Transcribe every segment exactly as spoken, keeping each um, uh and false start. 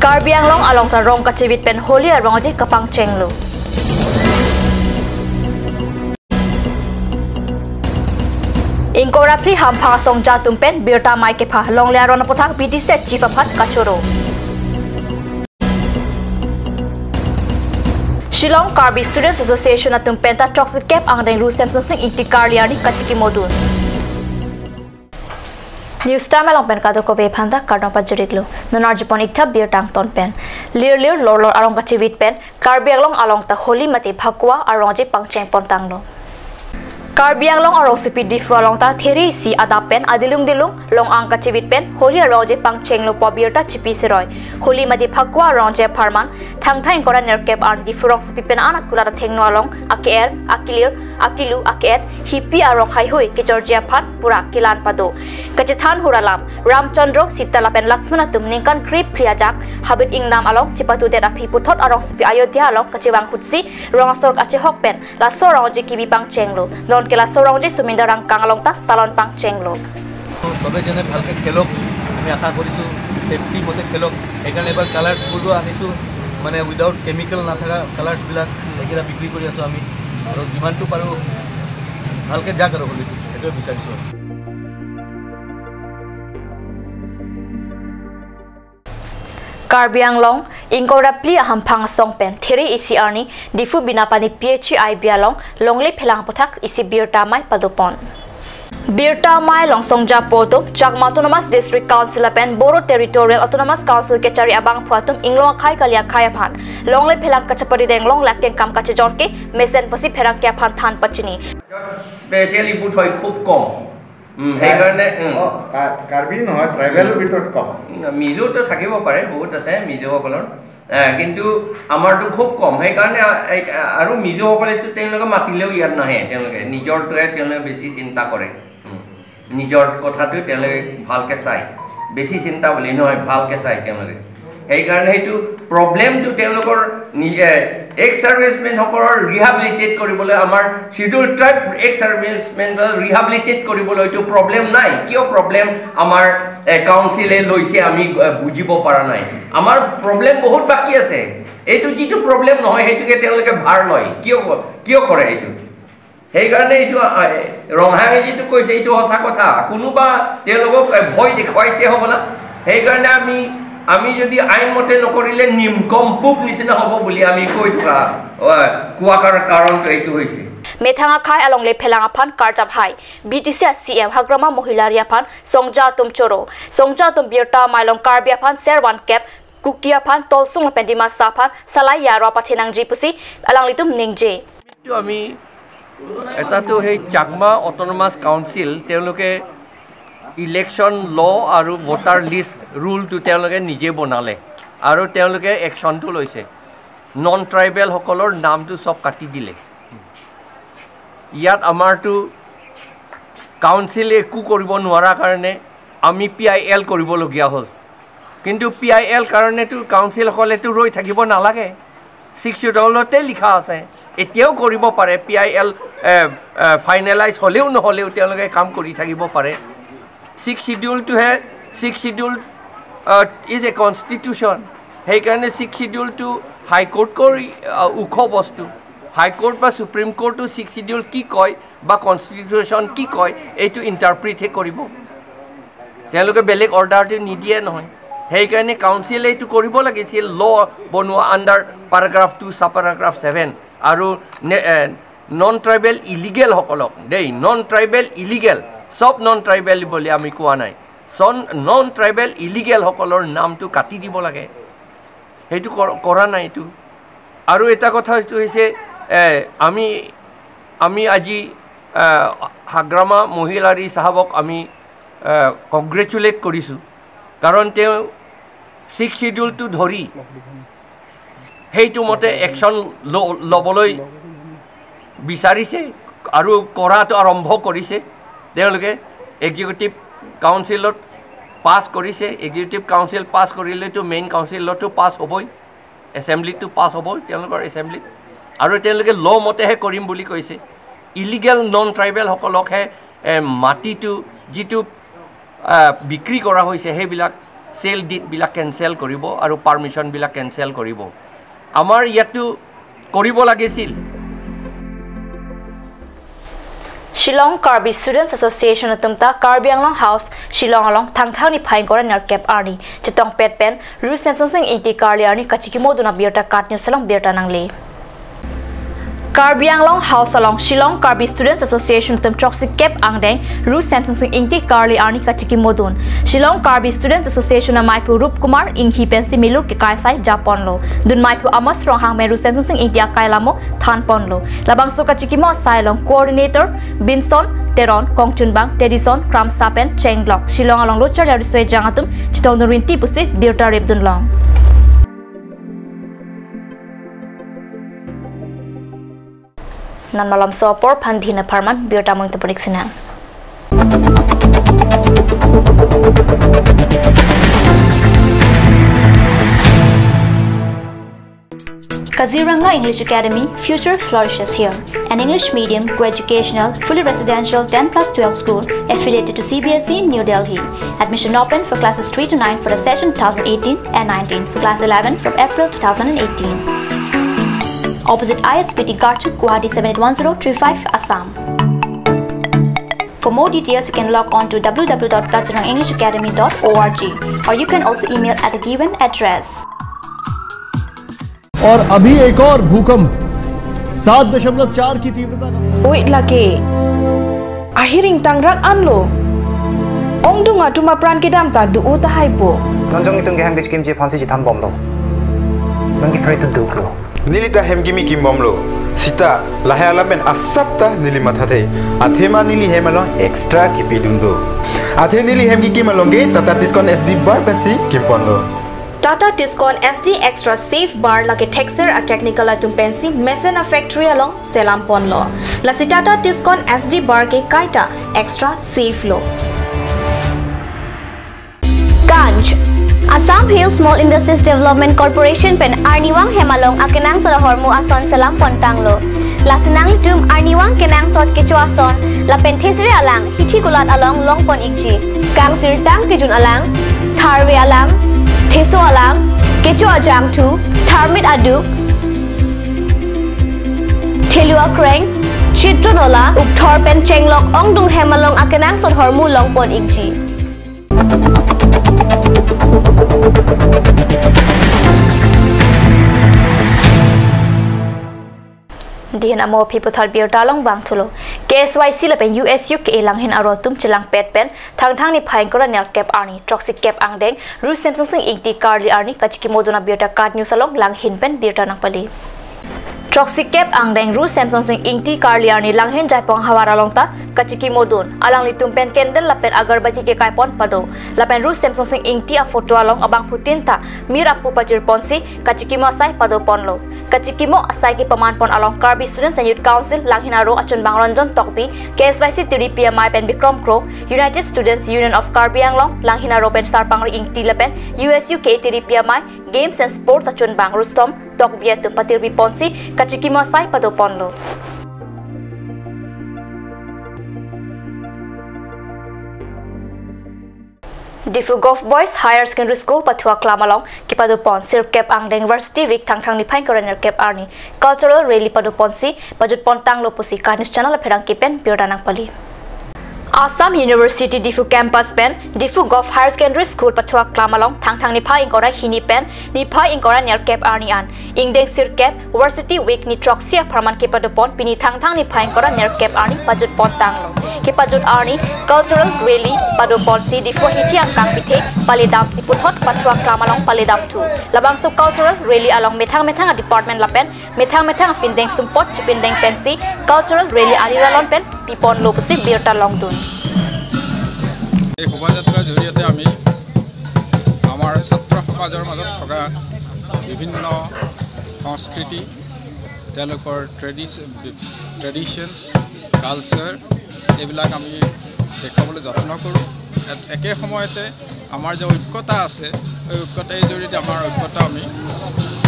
Karbi Anglong along ta rong kachivit pen Holi arongji kapangchenglo. Ingkoi ra phli hamphang asongja atum pen birta amei kepha, longle aron aphuthak B D C Chief aphan kachoro. Shillong Karbi Students Association atum pen ta throksi kep angdeng ru Semson Sing Ingti Karli arni kachikimodun. News Time along pen kadokave aphanta kardom pajirlo. Non arjupon ik tha birta angton pen. Lir lir lor lor arong kachivit pen Karbi Anglong along ta Holi mate Phakua arongji pangcheng pontanglo. Karbi Anglong arongsopi Diphu along ta there isi adap pen adilung dilung long-ang kachivit pen Holi arongji pangchenglo pu birta chipi siroi. Holi mate Phakua arongji apharman Thangthang ingkoi ra nerkep arni Diphu rongsopi pen an akulat athengno along ake-er, akelir, akelu, ake-et, hipi arong haihui kejorji aphan pura kelan pado. Kachethan hur alam, Ramchandra, Sita lapen Laxman atum ningkan krephli ajak habit ingnam along chepatudet aphi puthot arongsopi Ayodhya along kachevang hutsi rong asor kachehok pen laso arongji kebi pangchenglo. Non ke laso arongji Suminda Rangkang along ta talon pangchenglo. সবে যেনে ভালকে খেলক, আমি আশা কৰিছোঁ ছেফটি মতে খেলক। সেইকাৰণে এবাৰ কালাৰ্ছবোৰো আনিছোঁ, মানে উইদাউট কেমিকেল নাথাকা কালাৰ্ছবিলাক, এইকেইটা বিক্ৰী কৰি আছোঁ আমি। আৰু যিমানটো পাৰোঁ ভালকে যাক আৰু হোলীটো, সেইটোৱে বিচাৰিছোঁ আৰু। Karbi Anglong, ingkoi ra phli ahamphang asong pen there isi arni Diphu Binapani P H E I B along longle phelang aphuthak isi birta amei padopon. Birta amei along songja apo atum Chakma Autonomous District Council lapen Bodo Territorial Autonomous Council kechari abangphu atum inglong akhei kali akhei aphan longle phelang kachepadideng, longle akengkam kachejor ke mesen pusi pherangke aphan than pachini. Especially booth হয় খুব কম। উম, সেইকাৰণে, উম। অ, কা-, কাৰ্বি নহয়, ট্ৰাইবেলৰ ভিতৰত কম। উম, মিজোতো থাকিব পাৰে, বহুত আছে মিজোসকলৰ। এ, কিন্তু আমাৰতো খুব কম। সেইকাৰণে, আ, এই, আ, আৰু মিজোসকলেতো তেওঁলোকে মাতিলেও ইয়াত নাহে, তেওঁলোকে নিজৰটোৱে তেওঁলোকে বেছি চিন্তা কৰে। উম, নিজৰ কথাটো তেওঁলোকে ভালকে চায়। বেছি চিন্তা বুলি নহয়, ভালকে চায় তেওঁলোকে। সেইকাৰণে সেইটো প্ৰব্লেমটো তেওঁলোকৰ নিজে, এক্স চাৰ্ভিচমেনসকলৰ ৰিহাবিলিটেট কৰিবলৈ, আমাৰ শ্বিডিউল ট্ৰাইব এক্স চাৰ্ভিচমেন ৰিহাবিলিটেট কৰিবলৈ এইটো প্ৰব্লেম নাই। কিয় প্ৰব্লেম আমাৰ, এ, কাউন্সিলে লৈছে, আমি, এ, বুজিব পৰা নাই। আমাৰ প্ৰব্লেম বহুত বাকী আছে। এইটো যিটো প্ৰব্লেম নহয়, সেইটোকে তেওঁলোকে ভাৰ লয়। কিয় ক-, কিয় কৰে এইটো? সেইকাৰণে এইটো, আ, ৰংহাঙে যিটো কৈছে, এইটো সঁচা কথা। কোনোবা তেওঁলোকক, এ, ভয় দেখুৱাইছে হ'বলা। সেইকাৰণে আমি, আমি যদি আইন মতে নকৰিলে নিমকম পোক নিচিনা হ'ব বুলি আমি কৈ থকা, অ, কোৱা কাৰ-, কাৰণটো এইটো হৈছে। Methang akhei along le phelang aphan karjap hai, B T C C M Hagrama Mohilari aphan songja atum choro. Songja atum birta amei along Karbi aphan ser van kep, Kuki aphan tolsung lapen Dimasa aphan salai yaro pathenangji pusi alanglitum ningje. এইটো আমি, এটাতো সেই Chakma autonomous council, তেওঁলোকে ইলেকশ্যন ল আৰু voter list ৰুলটো তেওঁলোকে নিজে বনালে আৰু তেওঁলোকে একশ্যনটো লৈছে। নন ট্ৰাইবেলসকলৰ নামটো চব কাটি দিলে। ইয়াত আমাৰতো কাউন্সিলে একো কৰিব নোৱাৰা কাৰণে আমি পি আই এল কৰিবলগীয়া হ'ল। কিন্তু পি আই এল কাৰণেতো কাউন্সিলসকলেতো ৰৈ থাকিব নালাগে। ছিক্স শ্বিডিউলতে লিখা আছে, এতিয়াও কৰিব পাৰে। পি আই এল, এ, এ, ফাইনেলাইজ হ'লেও নহ'লেও তেওঁলোকে কাম কৰি থাকিব পাৰে। ছিক্স শ্বিডিউলটোহে, six schedule, a, is a constitution. সেইকাৰণে ছিক্স শ্বিডিউলটো হাইকোৰ্টতকৈ, আ, ওখ বস্তু। হাইকোৰ্ট বা ছুপ্ৰিম কোৰ্টো ছিক্স শ্বিডিউল কি কয় বা কনষ্টিটিউশ্যন কি কয়, এইটো ইণ্টাৰপ্ৰিটহে কৰিব। তেওঁলোকে বেলেগ অৰ্ডাৰটো নিদিয়ে নহয়। সেইকাৰণে কাউন্সিলে এইটো কৰিব লাগিছিল, ল বনোৱা আণ্ডাৰ পেৰাগ্ৰাফ টু, ছাব পেৰাগ্ৰাফ ছেভেন। আৰু নে-, এ, নন ট্ৰাইবেল ইলিগেলসকলক দেই, নন ট্ৰাইবেল ইলিগেল, চব নন ট্ৰাইবেল বুলি আমি কোৱা নাই। চন-, নন ট্ৰাইবেল ইলিগেলসকলৰ নামটো কাটি দিব লাগে। সেইটো কৰ-, কৰা নাই এইটো। আৰু এটা কথা এইটো হৈছে, এ, আমি, আমি আজি, এ, হাগ্ৰামা মহিলাৰী চাহাবক আমি, এ, কংগ্ৰেচুলেট কৰিছোঁ। কাৰণ তেওঁ ছিক্স শ্বিডিউলটো ধৰি সেইটো মতে একশ্যন ল-, ল'বলৈ বিচাৰিছে আৰু কৰাটো আৰম্ভ কৰিছে। তেওঁলোকে এক্সিকিউটিভ কাউন্সিলত পাছ কৰিছে। এক্সিকিউটিভ কাউন্সিল পাছ কৰিলেতো মেইন কাউন্সিলতো পাছ হ'বই, এছেম্বলিতো পাছ হ'বই তেওঁলোকৰ এছেম্বলিত। আৰু তেওঁলোকে ল মতেহে কৰিম বুলি কৈছে। ইলিগেল নন ট্ৰাইবেলসকলকহে, এ, মাটিটো যিটো, আ, বিক্ৰী কৰা হৈছে, সেইবিলাক চেল ডিডবিলাক কেঞ্চেল কৰিব আৰু পাৰ্মিশ্যনবিলাক কেঞ্চেল কৰিব। আমাৰ ইয়াতো কৰিব লাগিছিল। Shillong Karbi Students Association atum ta Karbi Anglong House, Shillong along Thangthang niphai ingkoi ra nerkep arni chetongpet pen Ru Semsonsing Ingti Karli arni kachikimodun abirta KAT News along birta nangle. Karbi Anglong House along Shillong Karbi Students Association atum throksi kep angdeng Ru Semsonsing Ingti Karli arni kachikimodun. Shillong Karbi Students Association amaiphu Rup Kumar Inghi pensi milur kekai asai japonlo. Dun maiphu Amos Ronghang pen Ru Semsonsing Ingti akai lamo thanponlo. Labangso kachikimo asai along coordinator Binson Teron, kongchunbang Tedison Kramsa pen chenglok Shillong along lo charli arisoi jang atum chetongdun rinti pusi birta ripdunlong. Non malomso apor phan dina pharman birta mung tupunik sinang. Kaziranga English Academy, future flourishes here. An English medium, co-educational, fully residential ten plus twelve school affiliated to C B S E in New Delhi. Admission open for classes three to nine for the session two thousand eighteen and nineteen, for class eleven from April two thousand eighteen. Opposite I S B T Garchuk, Guwahati seven eight one zero three five, Assam. For more details, you can log on to W W W dot kaziranga english academy dot org, or you can also email at the given address. और अभी एक और भूकंप सात दशमलव चार की तीव्रता का Wait lake. Ahiring tangrak anlo. Ongdung atum apran kedam ta do-o tahai po. Non jong itum ke hem kechikimji aphansi chethanbomlo. Non ke pray to duklo. Neli ta hem kimi kimbomlo. Sita lahai alam pen asap ta neli mathathe. Athema neli hem along extra kipidun do. Athe neli hem kikim along ke Tata Tiscon S D bar pensi kimponlo. Tata Tiscon S D Extra Safe Bar lake thekser a-technical atum pensi mesen a-factory along selamponlo. Lasi Tata Tiscon S D bar ke kaita extra safe lo. Ganj. Assam Hill Small Industries Development Corporation pen arnivang hem along akenangsot ahormu ason selampontanglo. Lasi nanglitum arnivang kenangsot kecho ason lapen thesere alang hithi kulat along longpon ikji. Kangsirtang kejun alang, tharve alang, theso alang, kecho ajangthu, tharmit aduk, thelu akreng, chitron ola, ukthor pen chenglok ongdung hem along akenangsot ahormu longpon ikji. Dihin amo aphi puthot birta along vangthulo. K S Y C lapen U S U K A langhin aro atum chelangpet pen Thangthang niphai ingkoi ra nerkep arni throksi kep angdeng Ru Semsonsing Ingti Karli arni kachikimodun abirta KAT News along langhin pen birta nangpali. Throksi kep angdeng Ru Semsonsing Ingti Karli arni langhin Jaipong havar along ta kachikimodun, alanglitum pen candle lapen agarbati kekaipon pado. Lapen Ru Semsonsing Ingti aphoto along abangphutin ta mir apu pajirponsi kachikimo asai padoponlo. Kachikimo asai kepamanpon along Karbi Students and Youth Council langhin aro achunbang Ranjan Tokbi, K S Y C tiripi amei pen Bikrom Kro, United Students Union of Karbi Anglong langhin aro pen Sarpangri Ingti lapen U S U K A tiripi amei Games and Sports achunbang Rustom Tokbi atum patirpiponsi kachikimo asai padoponlo. Diphu Govt Boys Higher Secondary School pathu aklam along kepadopon sirkep angdeng Varsity Week Thangthang niphai ingkoi ra nerkep arni cultural rally padoponsi pajutpontanglo pusi KAT News Channel apherangke pen birta nangpali. Assam University Diphu Campus pen Diphu Govt Higher Secondary School pathu aklam along Thangthang niphai ingkoi ra hini pen niphai ingkoi ra nerkep arni an ingdeng sirkep Varsity Week ni throksi apharman kepadopon pini Thangthang niphai ingkoi ra nerkep arni pajutpontanglo. Kepajut arni cultural rally padoponsi Diphu ahithi angkang pithe paledamsi puthot pathu aklam along paledamthu. Labangso cultural rally along methang methang a-department lapen methang methang apindeng sumpot chipindeng pensi cultural rally ariralon pen piponlo pusi birta longdun. এই শোভাযাত্ৰাৰ জৰিয়তে আমি আমাৰ ছাত্ৰ সমাজৰ মাজত থকা বিভিন্ন সংস্কৃতি, তেওঁলোকৰ ট্ৰেডিচ-, ট্ৰেডিশ্যনছ, কালচাৰ, এইবিলাক আমি দেখুৱাবলৈ যত্ন কৰোঁ। এ-, একে সময়তে আমাৰ যে ঐক্যতা আছে, এই ঐক্যতাৰ জৰিয়তে আমাৰ ঐক্যতা আমি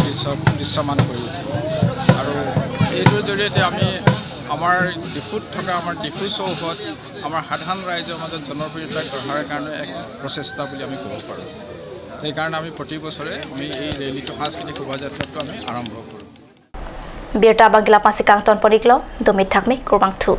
দৃশ্য-, দৃশ্যমান কৰি উঠিম। আৰু এইটোৰ জৰিয়তে আমি আমাৰ ডিফুত থকা আমাৰ ডিফু চৌহদ আমাৰ সাধাৰণ ৰাইজৰ মাজত জনপ্ৰিয়তা গঢ়াৰ কাৰণে এক প্ৰচেষ্টা বুলি আমি ক'ব পাৰোঁ। সেইকাৰণে আমি প্ৰতি বছৰে আমি এই ৰেলীটো, সাংস্কৃতিক শোভাযাত্ৰাটো আমি আৰম্ভ কৰোঁ। Birta abang ke lapu-an si kangton pon-iklo, dome thakme, kurvangthu.